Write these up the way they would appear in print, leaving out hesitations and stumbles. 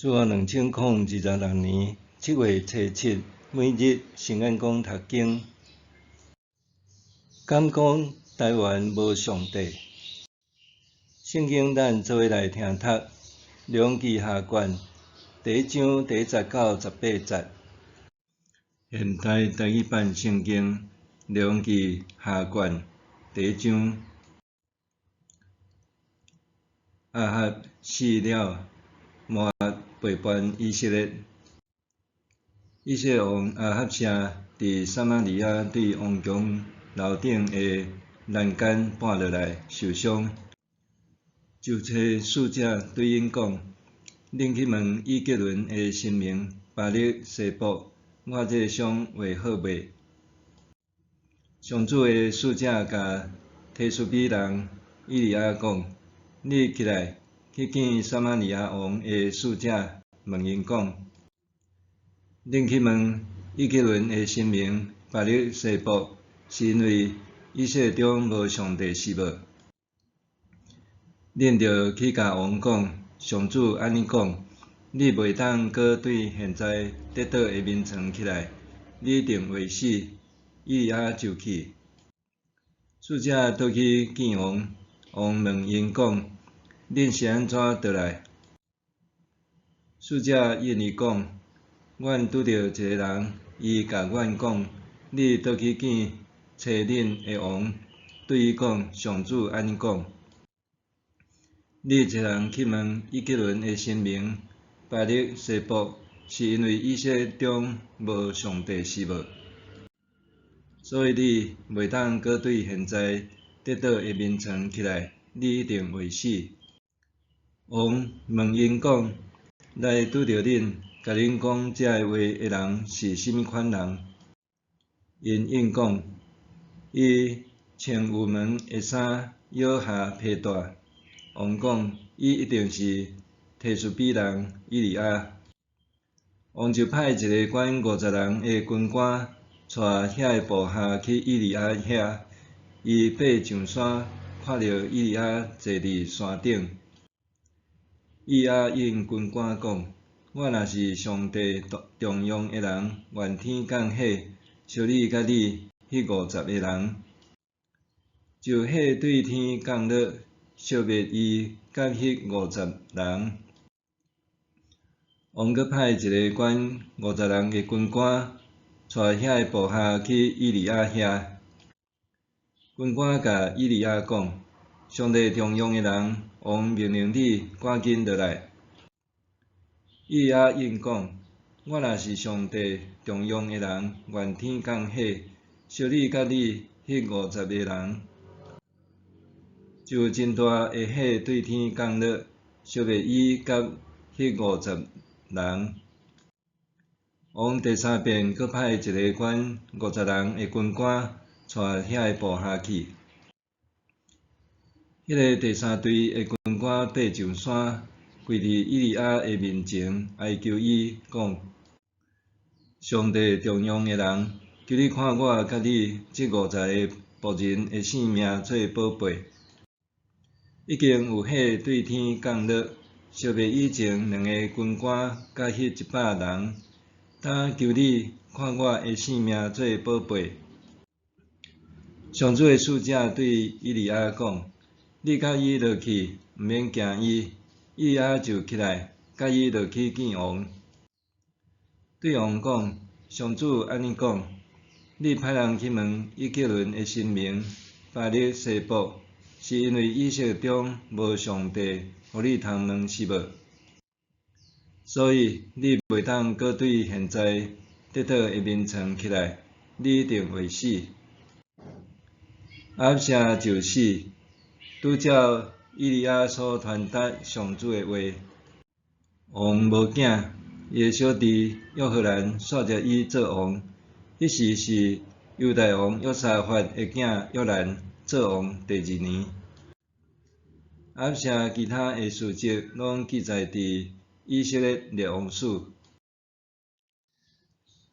主後2026年7月初7，每日聖言講讀經。敢講台灣無上帝？聖經咱做伙來聽讀，列王紀下卷第一章第一節到18節。現代台語版聖經列王紀下卷第一章，亞哈死了，摩押背叛以色列。以色列王亞哈謝佇撒瑪利亞對王宮樓頂的欄杆絆落來受傷，就差使者對𪜶講：恁去問以革倫的神明巴力西卜，我這个傷會好袂？上主的使者共提斯比人以利亞講：你起來，去見撒瑪利亞王的使者，問𪜶講：恁去問以革倫的神明巴力西卜，是因為以色列中無上帝是無？恁著去共王講，上主按呢講：你袂當閣對現在跌倒的眠床起來，你一定會死。以利亞就去。使者倒去見王，王問𪜶講：恁是按怎倒來？使者應伊講：阮拄著一个人，伊共阮講，你倒去見差恁的王，對伊講，上主按呢講：你差人去問以革倫的神明巴力西卜，是因為以色列中無上帝是無？所以你袂當閣對現在跌倒的眠床起來，你一定會死。王問𪜶講：來拄著恁，共恁講這个話的人是啥物款人？𪜶應講：伊穿羽毛的衫，腰下皮帶。王講：伊一定是提斯比人以利亞。王就派一个管50人的軍官，帶遐个部下去以利亞遐。伊爬上山，看著以利亞坐佇山頂。以利亞應軍官講：我若是上帝重用的人，願天降火，燒你佮你彼50个人。就火對天降落，燒滅伊佮彼50人。王閣派一个管50人的軍官，帶遐个部下去以利亞遐。軍官共以利亞講：上帝重用的人，王命令你趕緊落來。以利亞應講：我若是上帝重用的人，願天降火，燒你佮你彼50个人。就有真大的火對天降落，燒滅伊佮彼50人。王第三遍閣派一个管50人的軍官，帶遐个部下去。彼个第三隊的軍官爬上山，跪佇以利亞的面前，哀求伊講：上帝重用的人，求你看我佮你這50个僕人的性命做寶貝。已經有火對天降落，燒滅以前兩个軍官佮彼100人。今求你看我的性命做寶貝。上主的使者對以利亞講：你佮伊落去，毋免驚伊。以利亞就起來，佮伊落去見王。對王講：上主按呢講，你派人去問以革倫的神明巴力西卜，是因為以色列中無上帝，予你通問是無？所以你袂當閣對現在跌倒的眠床起來，你一定會死。亞哈謝就死，拄照以利亞所傳達上主的話。王無囝，伊的小弟約何蘭煞接伊做王。彼時是猶大王約沙法的囝約蘭做王第二年。亞哈謝其他的事蹟攏記載佇以色列列王史。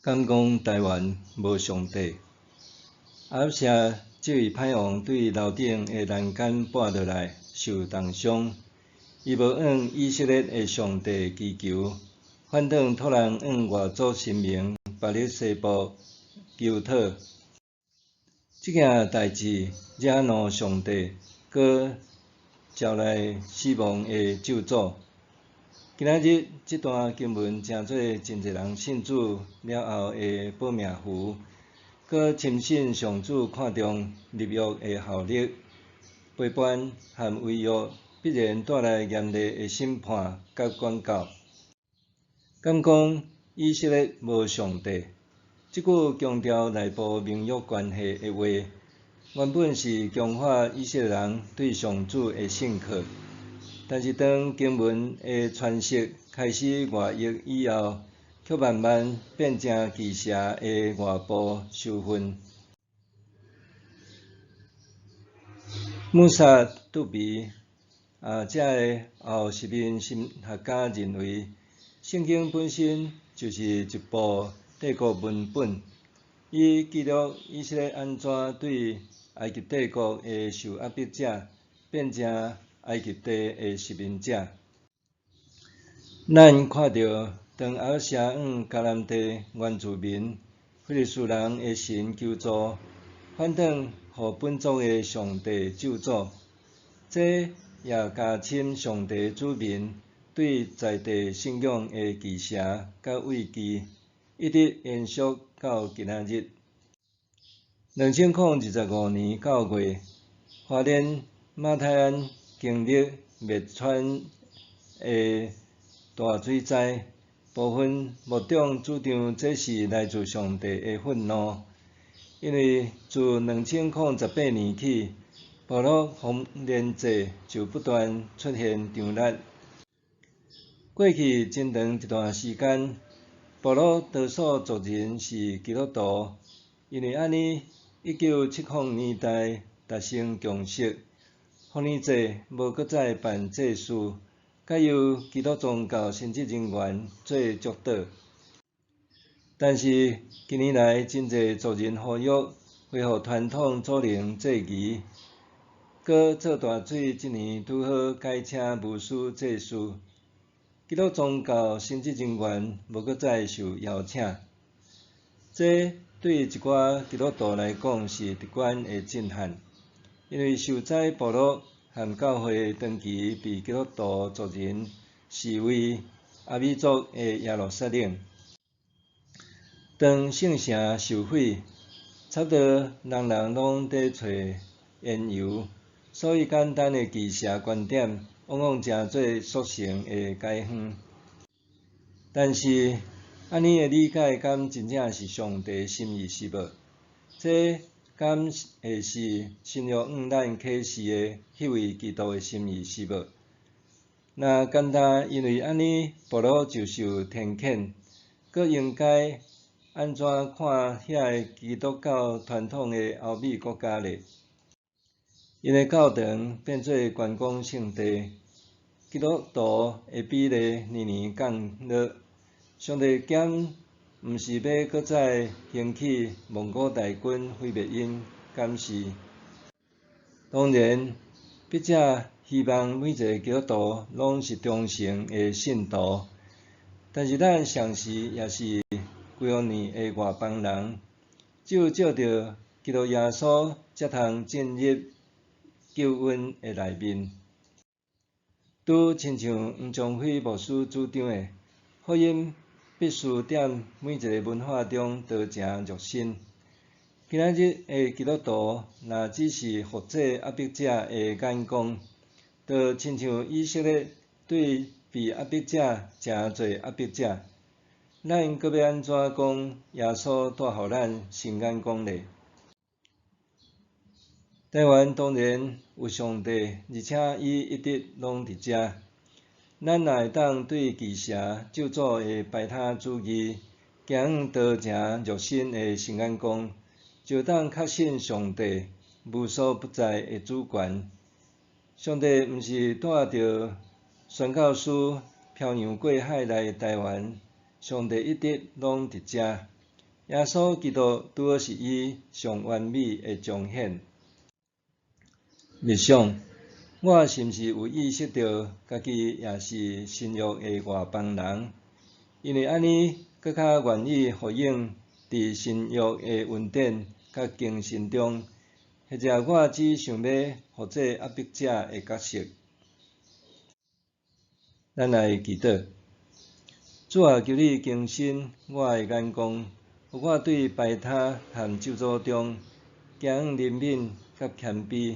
敢講台灣無上帝？亞哈謝這位歹王對樓頂的欄杆絆落來，受重傷。伊無向以色列的上帝祈求，反轉託人向外族神明巴力西卜求討。這件代誌惹怒上帝，閣招來死亡的咒詛。今仔日這段經文成做真濟人信主了後的保命符，閣深信上主看重立約的效力，背叛和違約必然帶來嚴厲的審判佮管教。敢講以色列無上帝？這句強調內部盟約關係的話，原本是強化以色列人對上主的信靠。但是當經文的詮釋開始外溢以後，卻慢慢變成奇邪的外部收訓。穆薩杜比啊，這个後殖民神學家認為，聖經本身就是一部帝國文本，伊記錄以色列按怎對埃及帝國的受壓迫者變成埃及地的殖民者。咱看著當亞伯拉向迦南地原住民非利士人的神求助，反轉予本族的上帝咒詛，這也加深上帝子民對在地信仰的歧視佮畏懼，一直延續到今仔日。2025年9月，花蓮馬太鞍經歷滅村的大水災，部分牧長主張這是來自上帝的憤怒，因為自2018年起，部落豐年祭就不斷出現張力。過去真長一段時間，部落多數族人是基督徒，因為按呢，1970年代達成共識，豐年祭無閣再辦祭事，改由基督宗教神職人員做祝禱。但是近年來，真濟族人呼籲恢復傳統祖靈祭儀，閣做大水這年拄好改請巫師祭事，基督宗教神職人員無閣再受邀請。這對一寡基督徒來講是直觀的震撼，因為受災部落和教會長期被基督徒族人視為阿美族的耶路撒冷。當聖城受毀，差不多人人攏佇揣緣由，所以簡單的奇邪觀點往往成做速成的解方。但是，按呢的理解敢真正是上帝心意是無？這敢會是新約向咱啟示的彼位基督的心意是無？若簡單因為按呢部落就受天譴，閣應該按怎看遐个基督教傳統的歐美國家咧？𪜶的教堂變做觀光勝地，基督徒的比例年年降落。上帝敢毋是欲閣再興起蒙古大軍毀滅𪜶，敢是？當然，筆者希望每一个基督徒攏是忠誠的信徒，但是咱同時也是幾億年的外邦人，只有藉著基督耶穌，才通進入救恩的內面。拄親像黃宗輝牧師主張的，福音必須佇每一个文化中道成肉身。今仔日的基督徒，若只是複製壓迫者的眼光，就親像以色列對被壓迫者成做壓迫者，咱閣欲按怎講耶穌帶予咱新眼光咧？台灣當然有上帝，而且伊一直攏佇遮。咱若會當對奇邪咒詛的排他主義，行向道成肉身的新眼光，就當確信上帝無所不在的主權。上帝毋是帶著宣教師漂洋過海來台灣，上帝一直攏佇遮。耶穌基督拄好是伊上完美的彰顯。默想，我是毋是有意識著家己也是新約的外邦人？因為按呢，閣較願意呼應佇新約的恩典佮更新中，或者我只想欲負責壓迫者的角色。咱來祈禱。主啊，求你更新我的眼光，予我對排他和咒詛中，行向憐憫佮謙卑。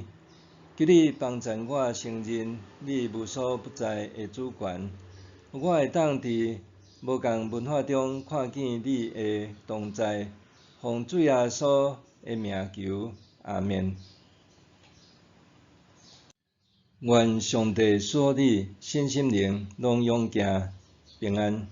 求你幫贊我承認你無所不在的主權，予我會當佇無仝文化中看見你的同在。奉主耶穌的名求，阿們。願上帝賜福你，身心靈攏勇健平安。